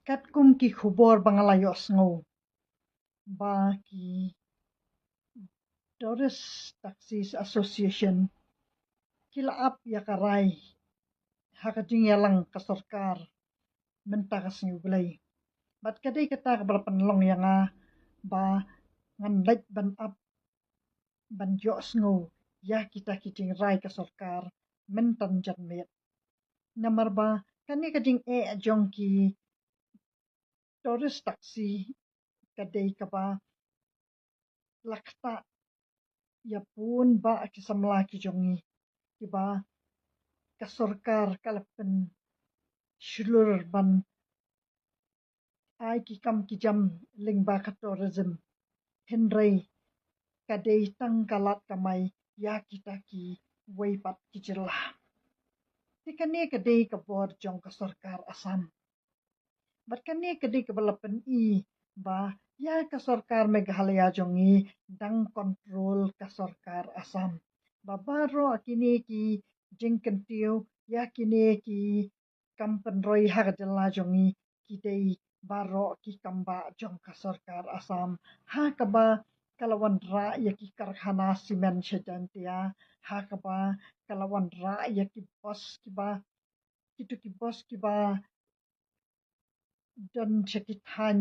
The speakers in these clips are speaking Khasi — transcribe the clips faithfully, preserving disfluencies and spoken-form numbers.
Katkum ki khubor ba nga la ïohsngew ba ki Tourist Taxis Association ki la ap ïa ka rai ha ka jingïalang ka sorkar mynta ka sngi U Blei. Bad ka dei kata kaba la pynlong ïa nga ba ngan leit ban ap ban ïohsngew ïa kita ki jingrai ka sorkar mynta janmiet. Namar ba kane ka jingeh jong ki tourist taxi ka dei kaba la ktah ïa bun bah ki samla ki jong ngi kiba ka sorkar ka la pynshlur ban ai ki kam ki jam lyngba ka tourism. Hynrei ka dei tang ka lad kamai ïa kita kiwei pat ki jylla. Te kane ka dei ka bor jong ka sorkar Assam. Bad kane ka dei kaba la pyni ba ïa ka sorkar Meghalaya jong ngi dang control ka sorkar Assam. Ba baroh kine ki jingkyntiew ïa kine ki kam pynroi ha ka jylla jong ngi ki dei baroh ki kam bah jong ka sorkar Assam. Ha kaba ka la wanrah ïa ki karkhana cement sha Jaintia, ha kaba ka la wanrah ïa ki bus kiba, kitu ki bus kiba don sha ki thaiñ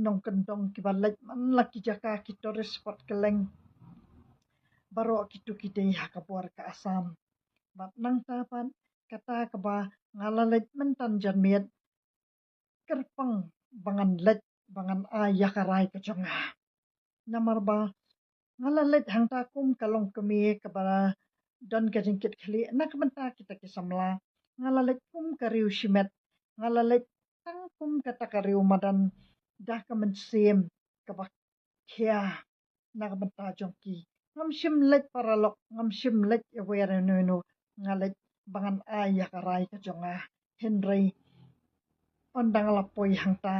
nongkyndong kiba leit man la ki jaka ki tourist spot kylleng. Baroh kitu ki dei ha ka bor ka Assam. Bad nangta pat kata kaba nga la leit mynta janmiet, kyrpang ba ngan leit ba ngan ai ïa ka rai ka jong nga. Namar ba nga la leit hangta kum ka longkmie kaba don ka jingkitkhlieh na ka bynta kita ki samla. Nga la leit kum ka riew shimet, nga la leit tang kum kata ka riew madan da ka mynsiem kaba khia na ka bynta jong ki. Ngam shym leit paralok, ngam shym leit ïa wer ïa no ïa no, nga leit ba ngan ai ïa ka rai ka jong nga. Hynrei ynda nga la poi hangta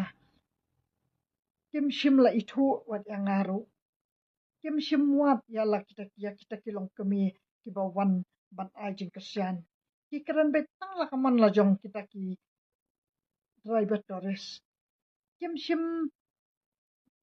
kim shym la ithuh wat ïa nga ruh. Kim shym wad ïa la kita, ïa kita ki longkmie kiba wan ban ai jingkyrshan. Ki kren beit tang la ka mon la jong kita ki driver tourist. Kim shym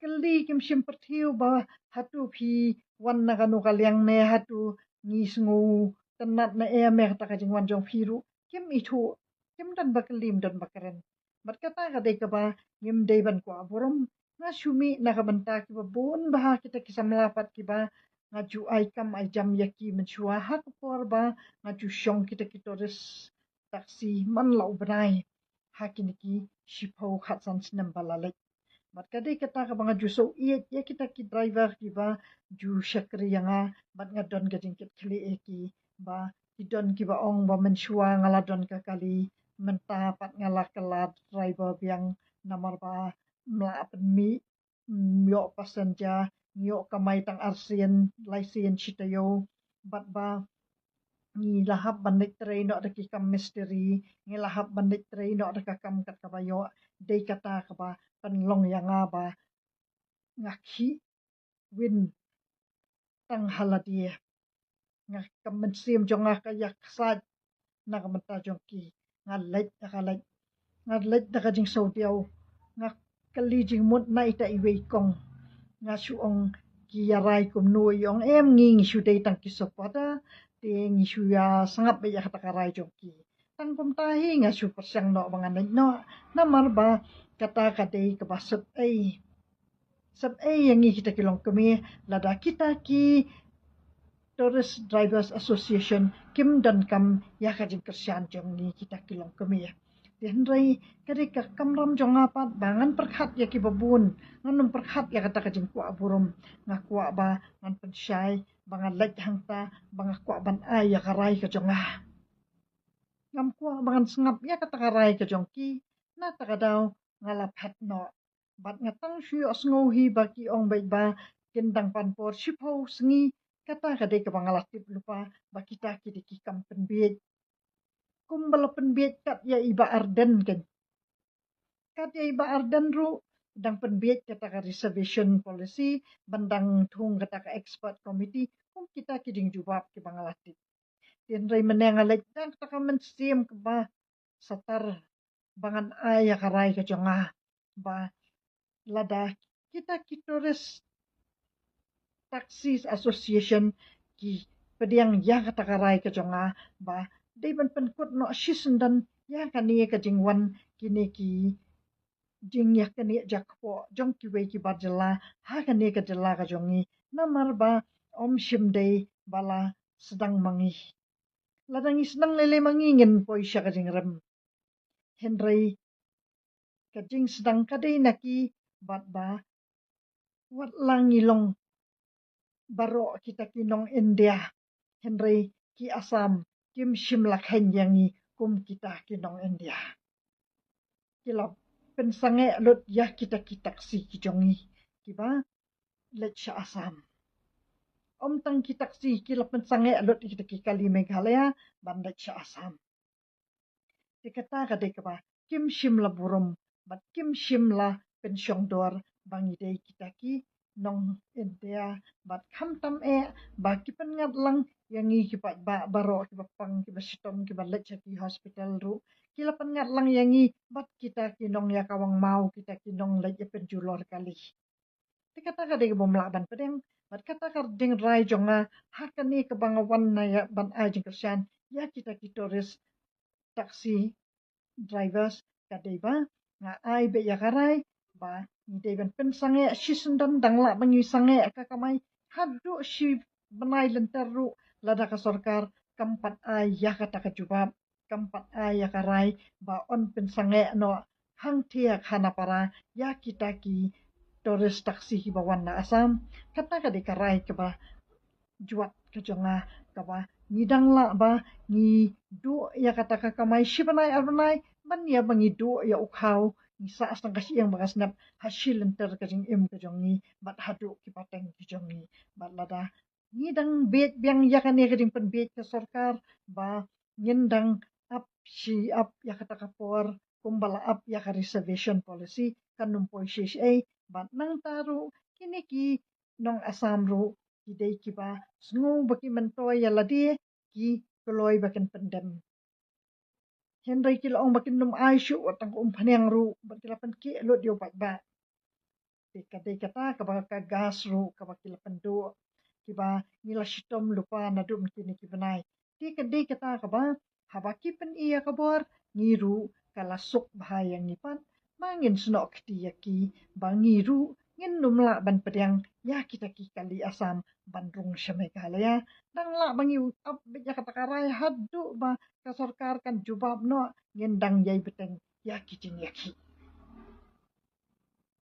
kylli, kim shym pyrthiew ba hato phi wan na kano ka liang ne hato ngi sngewtynnad ne em ïa kata ka jingwan jong phi ruh. Kim ithuh, kim don ba kylli, kim don ba kren. Bad kata ka dei kaba ngim dei ban kwah burom. Nga shu mih na ka bynta kiba bun bah kita ki samla pat kiba nga ju ai kam ai jam ïa ki mynshuwa ha ka por ba nga ju shong kita ki tourist taxi man la u bnai ha kine ki shiphew khatsan snem ba la leit. Bad ka dei kata kaba nga ju sngewthuh ïa kita ki driver kiba ju shakri ïa nga, bad nga don ka jingkitkhlieh ïa ki ba ki don kiba ong ba mynshuwa nga la don ka kali, mynta pat nga la kylla driver biang namar ba ym lah pynmih, ym ïoh passenger, ngi ïoh kamai tang arsien, laisien shi taïew, bad ba ngi la hap ban leit trei noh da ki kam mistri, ngi la hap ban leit trei noh da ka kam kat kaba ïoh. Dei kata kaba pynlong ïa nga ba nga khih win tang ha lade. Nga, ka mynsiem jong nga ka ïaksaid na ka bynta jong ki. Nga leit da ka leit, nga leit da ka jingsngewdiaw. Nga kylli jingmut na ita iwei i kong. Nga shu ong, ki ïa rai kumno? I ong, em, ngi ngi shu dei tang ki supporter, te ngi shu ïa sngap beit ïa kata ka rai jong ki. Tang kumta hi nga shu pyrshang noh ba ngan leit noh, namar ba kata ka dei kaba sep ei, sep ei ïa ngi kita ki longkmie lada kita ki Tourist Drivers Association kim donkam ïa ka jingkyrshan jong ngi kita ki longkmie. Te hynrei ka dei ka kamram jong nga pat ba ngan pyrkhat ïa kiba bun, ngan ym pyrkhat ïa kata ka jingkwah burom. Nga kwah ba ngan pynshai ba nga leit hangta, ba nga kwah ban ai ïa ka rai ka jong nga. Ngam kwah ba ngan sngap ïa kata ka rai ka jong ki. Na kata ka daw nga la phet noh. Bad nga tang shu ïohsngew hi ba ki ong beit ba kin dang pan por shiphew sngi. Kata ka dei kaba nga la tip lypa ba kita ki dei ki kam pynbieit. Kumba la pynbieit kat ïa i Bah Ardent kan. Kat ïa i Bah Ardent ruh dang pynbieit kata ka reservation policy ban dang thung kata ka expert committee. Kum kita ki jingjubab kiba nga la tip. Te hynrei mynne nga leit da kata ka mynsiem kaba satar. ba ngan ai ïa ka rai ka jong nga ba lada kita ki Tourist Taxis Association ki pdiang ïa kata ka rai ka jong nga ba dei ban pynkut noh shisyndon ïa kane ka jingwan kine ki jingïaknieh jakpoh jong kiwei ki bar jylla ha kane ka jylla ka jong ngi, namar ba ym shym dei ba la sdang ma ngi. Lada ngi sdang lei lei ma ngi ngin poi sha ka jingrem. Hynrei ka jingsdang ka dei na ki bad ba wat la ngi long baroh kita ki nong India, hynrei ki Assam kim shym la kheiñ ïa ngi kum kita ki nong India. Ki la pynsangeh lut ïa kita ki taxi ki jong ngi kiba leit sha Assam. Ym tang ki taxi, ki la pynsangeh lut ïa kita ki kali Meghalaya ban leit sha Assam. Te kata ka dei kaba kim shym la burom bad kim shym la pynshong dor ba ngi dei kita ki nong India, bad khamtam eh ba ki pynngat lang ïa ngi ki paidbah baroh kiba pang, kiba shitom, kiba leit sha ki hospital ruh. Ki la pynngat lang ïa ngi bad kita ki nong ïa kawang maw, kita ki nong leit ïa pynjulor kali. Te kata ka dei kaba ym lah ban pdiang, bad kata ka dei rai jong nga ha kane kaba nga wan na ïa ban ai jingkyrshan ïa kita ki tourist taxi drivers ka dei ba nga ai beit ïa ka rai ba ngi dei ban pynsangeh shisyndon, dang lah ba ngi sangeh ka kamai haduh shi bnai lynter ruh, lada ka sorkar kam pat ai ïa kata ka jubab, kam pat ai ïa ka rai ba yn pynsangeh noh hangthie ha Khanapara ïa kita ki tourist taxi kiba wan na Assam. Kata ka dei ka rai kaba jwat ka jong nga, kaba ngi dang lah ba ngi duh ïa kata ka kamai shi bnai ar bnai ban ïa ba ngi duh ïa u khaw, ngi sah sdang ka shyieng bad ka snep ha shi lynter ka jingim ka jong ngi bad haduh ki pateng ki jong ngi. Bad lada ngi dang bieit biang ïa kane ka jingpynbieit ka sorkar ba ngin dang ap shi ap ïa kata ka por kumba la ap ïa ka reservation policy, kan ym poi shi shi ei. Bad nangta ruh kine ki nong Assam ruh ki dei kiba sngew ba ki myntoi ïa lade, ki kloi ba kin pyndem. Hynrei ki la ong ba kin ym ai shuh wat tang ka umphniang ruh, bad ki la pynkieh lut ïa u paidbah. Te ka dei kata kaba ka gas ruh kaba ki la pynduh, kiba ngi la shitom lypa naduh mynta kine ki bnai. Te ka dei kata kaba haba ki pyni ïa ka bor, ngi ruh ka la suk bha ïa ngi pat ba ngin snoh kti ïa ki, ba ngi ruh ngin ym lah ban pdiang ïa kita ki kali Assam ban rung sha Meghalaya. Dang lah ba ngi ap beit ïa kata ka rai haduh ba ka sorkar kan jubab noh, ngin dang ïai bteng ïa ki jingïakhih.